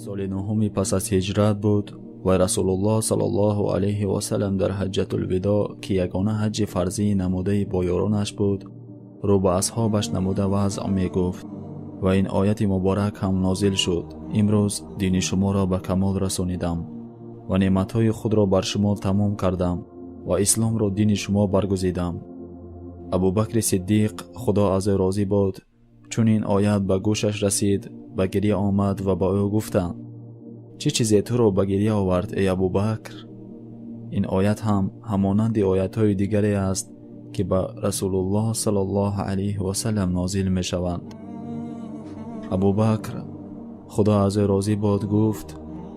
Соли нуҳуми пас аз ҳиҷрат буд ва Расулуллоҳ саллаллоҳу алайҳи васаллам дар ҳаҷҷатулвидоъ, ки ягона ҳаҷҷи фарзии намудаи бо ёронаш буд, рӯ ба асҳобаш намуда ваъз мегуфт ва ин ояти муборак ҳам нозил шуд: имрӯз дини шуморо ба камол расонидам ва неъматҳои худро бар шумо тамом кардам ва исломро дини шумо баргузидам. Абубакри Сиддиқ, Худо аз ӯ розӣ бод, чун ин оят ба гӯшаш расид, ба гирья омад ва ба ӯ гуфтанд: чӣ чизе туро ба гирья овард, эй Абубакр? Ин оят ҳам ҳамонанди оятҳои дигаре аст, ки ба Расулуллоҳ саллаллоҳу алайҳи васаллам нозил мешаванд. Абубакр, Худо аз ӯ розӣ бод, гуфт: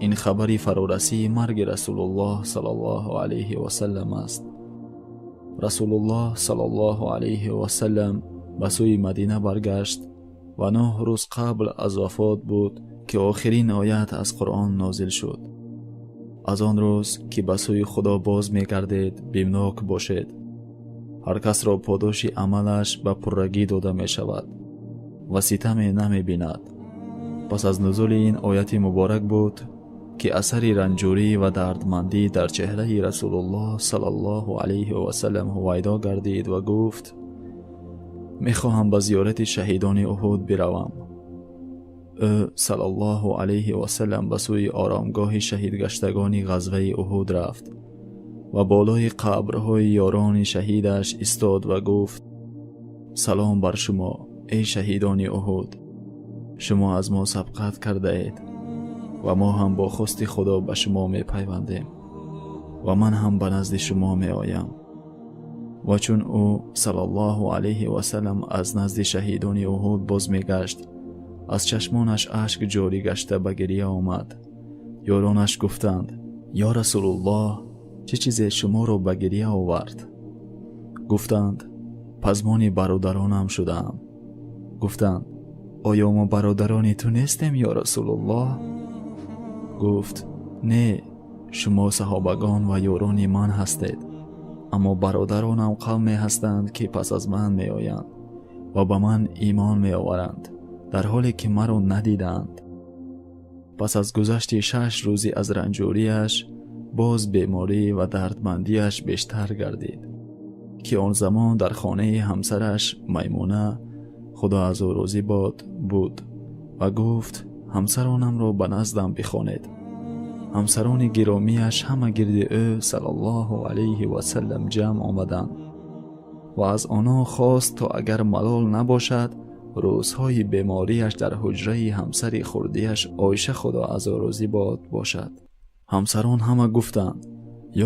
ин хабари фарорасии марги Расулуллоҳ саллаллоҳу алайҳи васаллам аст. Расулуллоҳ саллаллоҳу алайҳи васаллам ба сӯи Мадина баргашт ва 9 рӯз қабл аз вафот буд, ки охирин оят аз Қуръон нозил шуд: аз он рӯз, ки ба сӯи Худо боз мегардед, бимнок бошед. Ҳар касро подоши амалаш ба пуррагӣ дода мешавад ва ситаме намебинад. Пас аз нузули ин ояти муборак буд, ки асари ранҷурӣ ва дардмандӣ дар чеҳраи Расулуллоҳ саллаллоҳу алайҳи васаллам ҳувайдо гардид ва гуфт: мехоҳам ба зиёрати шаҳидони Уҳуд биравам. Ӯ саллаллоҳу алайҳи васаллам ба сӯи оромгоҳи шаҳидгаштагони ғазваи Уҳуд рафт ва болои қабрҳои ёрони шаҳидаш истод ва гуфт: салом бар шумо, эй шаҳидони Уҳуд! Шумо аз мо сабқат кардаед ва мо ҳам бо хости Худо ба шумо мепайвандем ва ман ҳам ба назди шумо меоям. Ва чун ӯ саллаллоҳу алайҳи васаллам аз назди шаҳидони Уҳуд боз мегашт, аз чашмонаш ашк ҷорӣ гашта ба гирья омад. Ёронаш гуфтанд: ё Расулуллоҳ, чӣ чизе шуморо ба гирья овард? Гуфтанд: пазмони бародаронам шудаам. Гуфтанд: оё мо бародарони ту нестем, ё Расулуллоҳ? Гуфт: не, шумо саҳобагон ва ёрони ман ҳастед, аммо бародаронам қавме ҳастанд, ки пас аз ман меоянд ва ба ман имон меоваранд, дар ҳоле ки маро надидаанд. Пас аз гузашти 6 рӯзи аз ранҷуриаш боз беморӣ ва дардмандиаш бештар гардид, ки он замон дар хонаи ҳамсараш Маймуна, Худо аз ӯ розӣ бод, буд ва гуфт: ҳамсаронамро ба наздам бихонед. Ҳамсарони гиромиаш ҳама гирди ӯ саллаллоҳу алайҳи васаллам ҷамъ омаданд ва аз онон хост, то агар малол набошад, рӯзҳои бемориаш дар ҳуҷраи ҳамсари хурдиаш Оиша, Худо аз ӯ розӣ бод, бошад. Ҳамсарон ҳама гуфтанд: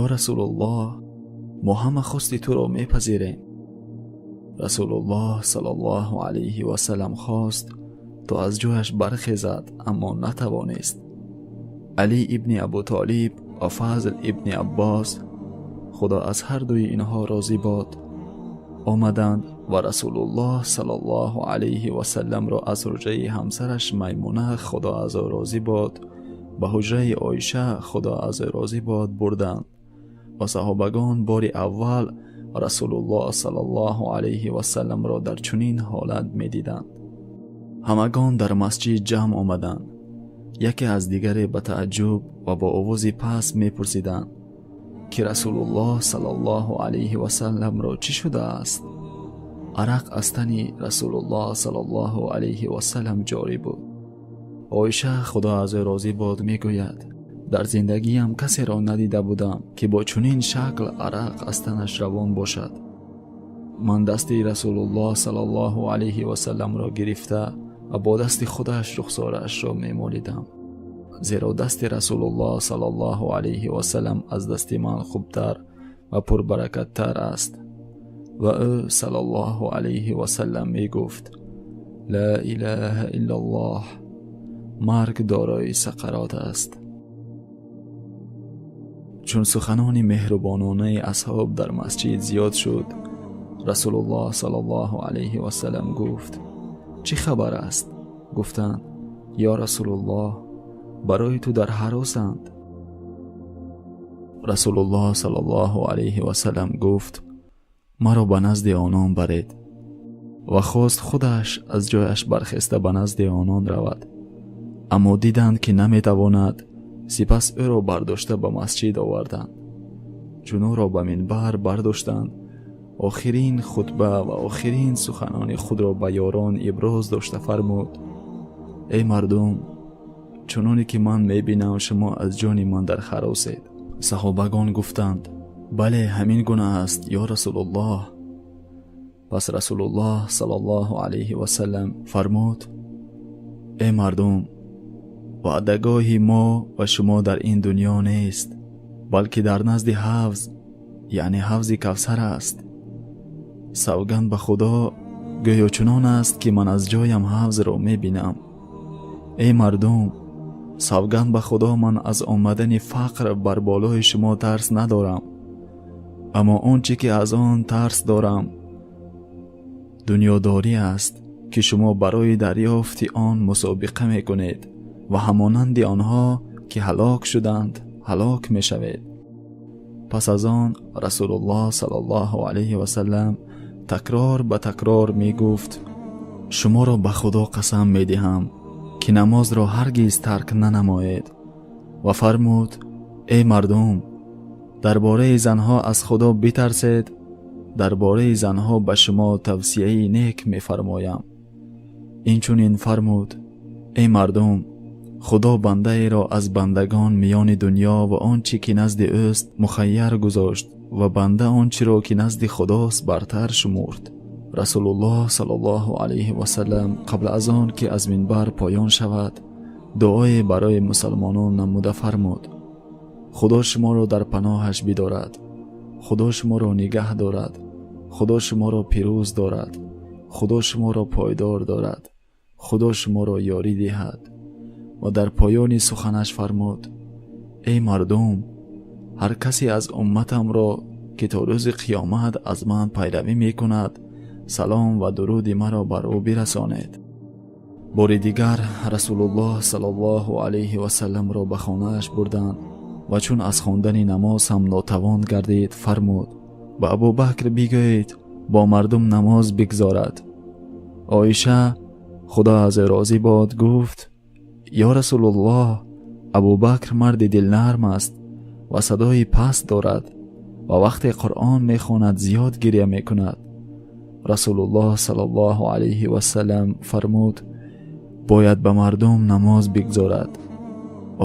ё Расулуллоҳ, мо ҳама хости туро мепазирем. Расулуллоҳ саллаллоҳу алайҳи васаллам хост, то аз ҷояш бархезад, аммо натавонист. Алӣ ибни Абутолиб ва Фазл ибни Аббос, Худо аз ҳар дуи инҳо розӣ бод, омаданд ва Расулуллоҳ саллаллоҳу алайҳи васалламро аз ҳуҷраи ҳамсараш Маймуна, Худо аз ӯ розӣ бод, ба ҳуҷраи Оиша, Худо аз ӯ розӣ бод, бурданд ва саҳобагон бори аввал Расулуллоҳ саллаллоҳу алайҳи васалламро дар чунин ҳолат медиданд. Ҳамагон дар масҷид ҷамъ омаданд. Яке аз дигаре ба тааҷҷуб ва бо овози паст мепурсиданд, ки Расулуллоҳ саллаллоҳу алайҳи васалламро чӣ шудааст. Арақ аз тани Расулуллоҳ саллаллоҳу алайҳи васаллам ҷорӣ буд. Оиша, Худо аз ӯ розӣ бод, мегӯяд: дар зиндагиам касеро надида будам, ки бо чунин шакл арақ аз танаш равон бошад. Ман дасти Расулуллоҳ саллаллоҳу алайҳи васалламро гирифта ва бо дасти худаш рухсораашро мемолидам, зеро дасти Расулуллоҳ саллаллоҳу алайҳи васаллам аз дасти ман хубтар ва пурбаракаттар аст. Ва ӯ саллаллоҳу алайҳи васаллам мегуфт: ла илаҳа иллаллоҳ, марг дорои сақарот аст. Чун суханони меҳрубононаи асҳоб дар масҷид зиёд шуд, Расулуллоҳ саллаллоҳу алайҳи васаллам гуфт: чӣ хабар аст? Гуфтанд: ё Расулуллоҳ, барои ту дар ҳаросанд. Расулуллоҳ саллаллоҳу алайҳи васаллам гуфт: маро ба назди онон баред. Ва хост худаш аз ҷояш бархеста ба назди онон равад. Аммо диданд, ки наметавонад. Сипас ӯро бардошта ба масҷид оварданд. Чун ӯро ба минбар бардоштанд, охирин хутба ва охирин суханони худро ба ёрон иброз дошта фармуд: «Эй мардум, чуноне ки ман мебинам, шумо аз ҷони ман дар ҳаросед». Саҳобагон гуфтанд: «Бале, ҳамин гуна аст, ё Расулуллоҳ». Пас Расулуллоҳ саллаллоҳу алайҳи васаллам фармуд: «Эй мардум, ваъдагоҳи мо ва шумо дар ин дунё нест, балки дар назди ҳавз, яъне ҳавзи Кавсар аст. Савганд ба Худо, гӯё чунон аст, ки ман аз ҷоям ҳавзро мебинам. Эй мардум, савганд ба Худо, ман аз омадани фақр бар болои шумо тарс надорам, аммо он чӣ ки аз он тарс дорам, дунёдорӣ аст, ки шумо барои дарёфти он мусобиқа мекунед ва ҳамонанди онҳо, ки ҳалок шуданд, ҳалок мешавед». Пас аз он Расулуллоҳ саллаллоҳу алайҳи васаллам такрор ба такрор мегуфт: «Шуморо ба Худо қасам медиҳам, ки намозро ҳаргиз тарк нанамоед». Ва фармуд: «Эй мардум, дар бораи занҳо аз Худо битарсед. Дар бораи занҳо ба шумо тавсияи нек мефармоям». Инчунин фармуд: «Эй мардум, Худо бандаеро аз бандагон миёни дунё ва он чӣ ки назди ӯст мухайяр гузошт ва банда он чиро ки назди Худост бартар шумурд». Расулуллоҳ саллаллоҳу алайҳи васаллам қабл аз он ки аз минбар поён шавад, дуое барои мусалмонон намуда фармуд: «Худо шуморо дар паноҳаш бидорад, Худо шуморо нигаҳ дорад, Худо шуморо пирӯз дорад, Худо шуморо пойдор дорад, Худо шуморо ёрӣ диҳад». Ва дар поёни суханаш фармуд: «Эй мардум, ҳар касе аз умматамро, ки то рӯзи қиёмат аз ман пайравӣ мекунад, салом ва дуруди маро бар ӯ бирасонед». Бори дигар Расулуллоҳ саллаллоҳу алайҳи васалламро ба хонааш бурданд ва чун аз хондани намоз ҳам нотавон гардид, фармуд: «Ба Абубакр бигӯед, бо мардум намоз бигзорад». Оиша, Худо аз ӯ розӣ бод, гуфт: «Ё Расулуллоҳ, Абубакр марди дилнарм аст ва садои паст дорад ва вақте Қуръон мехонад, зиёд гиря мекунад». Расулуллоҳ саллаллоҳу алайҳи васаллам фармуд: «Бояд ба мардум намоз бигзорад».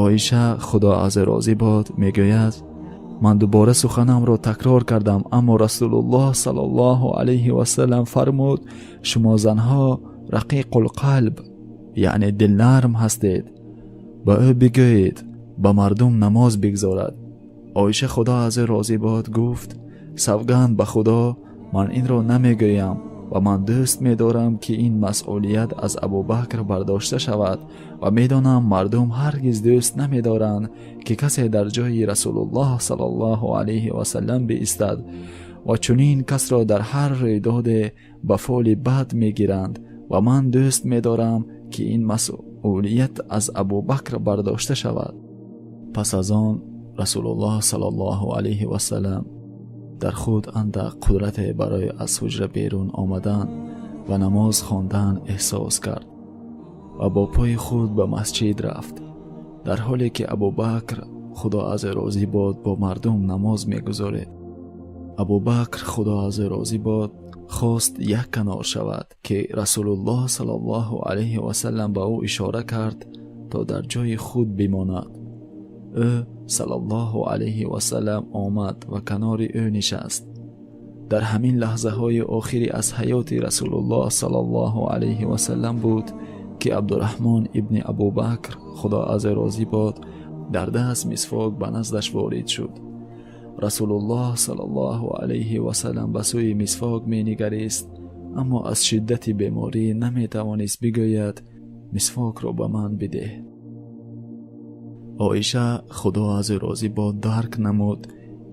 Оиша, Худо аз ӯ розӣ бод, мегӯяд: «Ман дубора суханамро такрор кардам, аммо Расулуллоҳ саллаллоҳу алайҳи васаллам фармуд: «Шумо занҳо рақиқулқалб, яъне дилнарм ҳастед. Ба ӯ бигӯед, ба мардум намоз бигзорад». Оиша, Худо аз ӯ розӣ бод, гуфт: «Савганд ба Худо, ман инро намегӯям ва ман дӯст медорам, ки ин масъулият аз Абубакр бардошта шавад ва медонам, мардум ҳаргиз дӯст намедоранд, ки касе дар ҷои Расулуллоҳ саллаллоҳу алайҳи васаллам биистад ва чунин касро дар ҳар рӯйдоде ба фоли бад мегиранд ва ман дӯст медорам, ки ин масъулият аз Абубакр бардошта шавад». Пас аз он Расулуллоҳ саллаллоҳу алайҳи васаллам дар худ андак қудрате барои аз ҳуҷра берун омадан ва намоз хондан эҳсос кард ва бо пои худ ба масҷид рафт, дар ҳоле ки Абубакр, Худо аз ӯ розӣ бод, бо мардум намоз мегузоред. Абубакр, Худо аз ӯ розӣ бод, хост як канор шавад, ки Расулуллоҳ саллаллоҳу алайҳи васаллам ба ӯ ишора кард, то дар ҷои худ бимонад. Ӯ саллаллоҳу алайҳи васаллам омад ва канори ӯ нишаст. Дар ҳамин лаҳзаҳои охири аз ҳаёти Расулуллоҳ саллаллоҳу алайҳи васаллам буд, ки Абдураҳмон ибни Абубакр, Худо аз ӯ розӣ бод, дар даст мисвок ба наздаш ворид шуд. Расулуллоҳ саллаллоҳу алайҳи васаллам ба сӯи мисвок менигарист, аммо аз шиддати беморӣ наметавонист бигӯяд: «Мисвокро ба ман бидеҳ». Оиша, Худо аз ӯ розӣ бод, дарк намуд,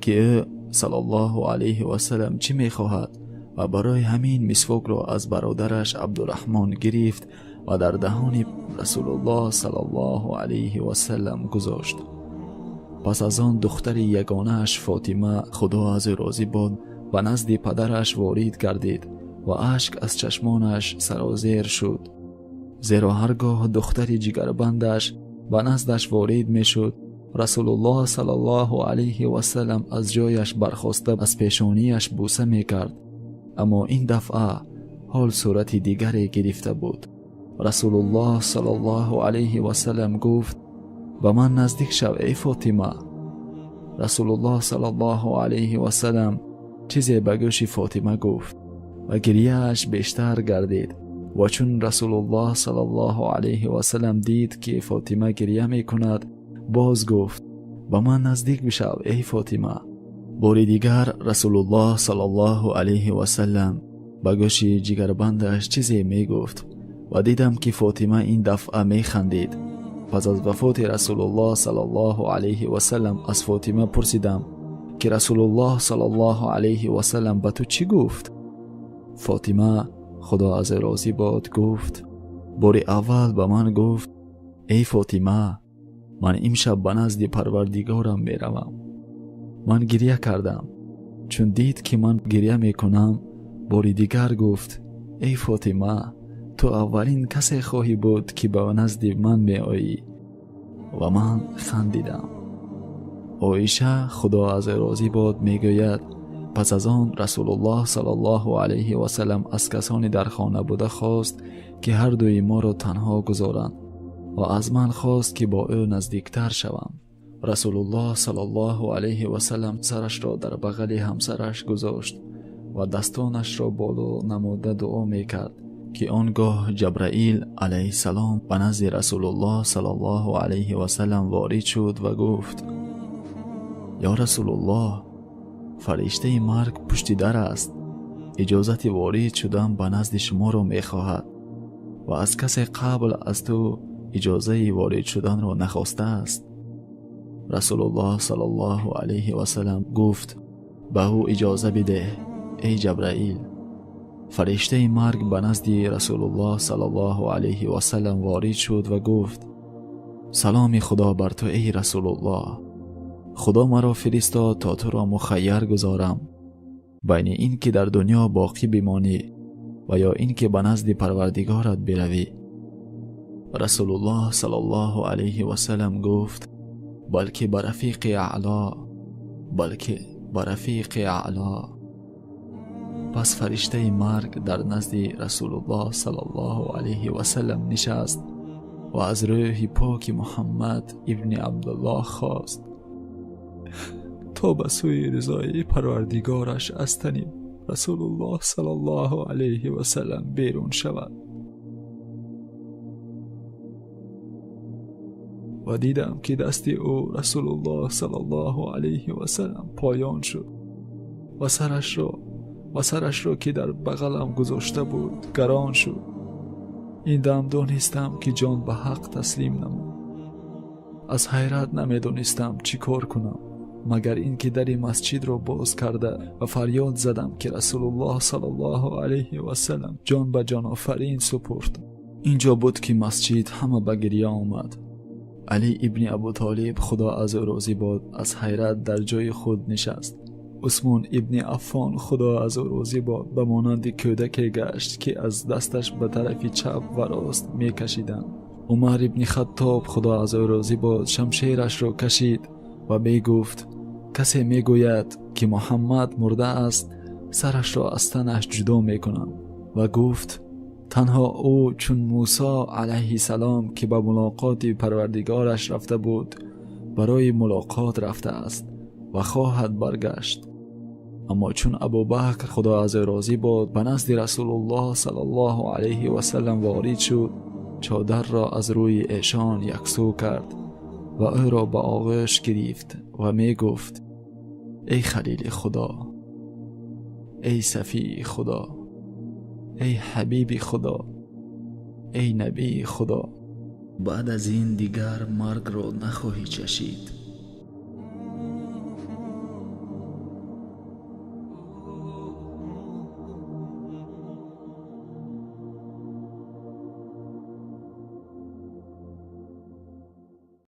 ки ӯ саллаллоҳу алайҳи васаллам чӣ мехоҳад ва барои ҳамин мисвокро аз бародараш Абдураҳмон гирифт ва дар даҳони Расулуллоҳ саллаллоҳу алайҳи васаллам гузошт. Пас аз он духтари ягонааш Фотима, Худо аз ӯ розӣ бод, ба назди падараш ворид гардид ва ашк аз чашмонаш сарозер шуд. Зеро ҳаргоҳ духтари ҷигарбандаш ба наздаш ворид мешуд, Расулуллоҳ саллаллоҳу алайҳи васаллам аз ҷояш бархоста аз пешонияш буса мекард. Аммо ин дафъа ҳол сурати дигаре гирифта буд. Расулуллоҳ саллаллоҳу алайҳи васаллам гуфт: ба ман наздик шав, эй Фотима. Расулуллоҳ саллаллоҳу алайҳи васаллам чизе ба гӯши Фотима гуфт ва гирияаш бештар гардид. Ва чун Расулуллоҳ саллаллоҳу алайҳи васаллам дид, ки Фотима гирия мекунад, боз гуфт: ба ман наздик бишав, эй Фотима. Бори дигар Расулуллоҳ саллаллоҳу алайҳи васаллам ба гӯши ҷигарбандаш чизе мегуфт ва дидам, ки Фотима ин дафъа механдид. Пас аз вафоти Расулуллоҳ саллаллоҳу алайҳи васаллам аз Фотима пурсидам, ки Расулуллоҳ саллаллоҳу алайҳи васаллам ба ту чӣ гуфт? Фотима, Худо аз ӯ розӣ бод, гуфт: бори аввал ба ман гуфт: эй Фотима, ман имшаб ба назди Парвардигорам меравам. Ман гиря кардам. Чун дид, ки ман гиря мекунам, бори дигар гуфт: эй Фотима, ту аввалин касе хоҳӣ буд, ки ба назди ман меоӣ. Ва ман хандидам. Оиша, Худо аз ӯ розӣ бод, мегӯяд: пас аз он Расулуллоҳ саллаллоҳу алайҳи васаллам аз касоне дар хона буда хост, ки ҳар дуи моро танҳо гузоранд, ва аз ман хост, ки бо ӯ наздиктар шавам. Расулуллоҳ саллаллоҳу алайҳи васаллам сарашро дар бағали ҳамсараш гузошт ва дастонашро боло намуда дуо мекард, ки он гоҳ Ҷабраил алайҳиссалом ба назди Расулуллоҳ саллаллоҳу алайҳи васаллам ворид шуд ва гуфт: ё Расулуллоҳ, фариштаи марг пушти дар аст, иҷозати ворид шудан ба назди шуморо мехоҳад ва аз касе қабл аз ту иҷозаи ворид шуданро нахостааст. Расулуллоҳ саллаллоҳу алайҳи васаллам гуфт: ба ӯ иҷоза бидеҳ, эй Ҷабраил. Фариштаи марг ба назди Расулуллоҳ саллаллоҳу алайҳи васаллам ворид шуд ва гуфт: саломи Худо бар ту, эй Расулуллоҳ. Худо маро фиристод, то туро мухайяр гузорам байни ин ки дар дунё боқӣ бимонӣ ва ё ин ки ба назди Парвардигорат биравӣ. Расулуллоҳ саллаллоҳу алайҳи васаллам гуфт: балки ба рафиқи аъло, балки ба рафиқи аъло. Пас фариштаи марг дар назди Расулуллоҳ саллаллоҳу алайҳи васаллам нишаст ва аз рӯҳи поки Муҳаммад ибни Абдуллоҳ хост, то ба сӯи ризои Парвардигораш аз тани Расулуллоҳ саллаллоҳу алайҳи васаллам берун шавад. Ва дидам, ки дасти ӯ, Расулуллоҳ саллаллоҳу алайҳи васаллам, поён шуд ва сарашро, ки дар бағалам гузошта буд, гарон шуд. Ин дам донистам, ки ҷон ба ҳақ таслим намуд. Аз ҳайрат намедонистам, чӣ кор кунам, магар ин ки дари масҷидро боз карда ва фарёд задам, ки Расулуллоҳ саллаллоҳу алайҳи васаллам ҷон ба ҷонофарин супурд. Инҷо буд, ки масҷид ҳама ба гирья омад. Али ибни Абутолиб, Худо аз ӯ розӣ бод, аз ҳайрат дар ҷои худ нишаст. Усмон ибни Аффон, Худо аз ӯ розӣ бод, ба монанди кӯдаке гашт, ки аз дасташ ба тарафи чап ва рост мекашиданд. Умар ибни Хаттоб, Худо аз ӯ розӣ бод, шамшерашро кашид ва мегуфт: касе мегӯяд, ки Муҳаммад мурда аст, сарашро аз танаш ҷудо мекунам. Ва гуфт: танҳо ӯ чун Мусо алайҳиссалом, ки ба мулоқоти Парвардигораш рафта буд, барои мулоқот рафтааст ва хоҳад баргашт. Аммо чун Абубакр, Худо аз ӯ розӣ бод, ба назди Расулуллоҳ саллаллоҳу алайҳи васаллам ворид шуд, чодарро аз рӯи эшон яксӯ кард ва ӯро ба оғӯш гирифт ва мегуфт: эй Халили Худо, эй Сафии Худо, эй Ҳабиби Худо, эй Набии Худо, баъд аз ин дигар маргро нахоҳӣ чашид.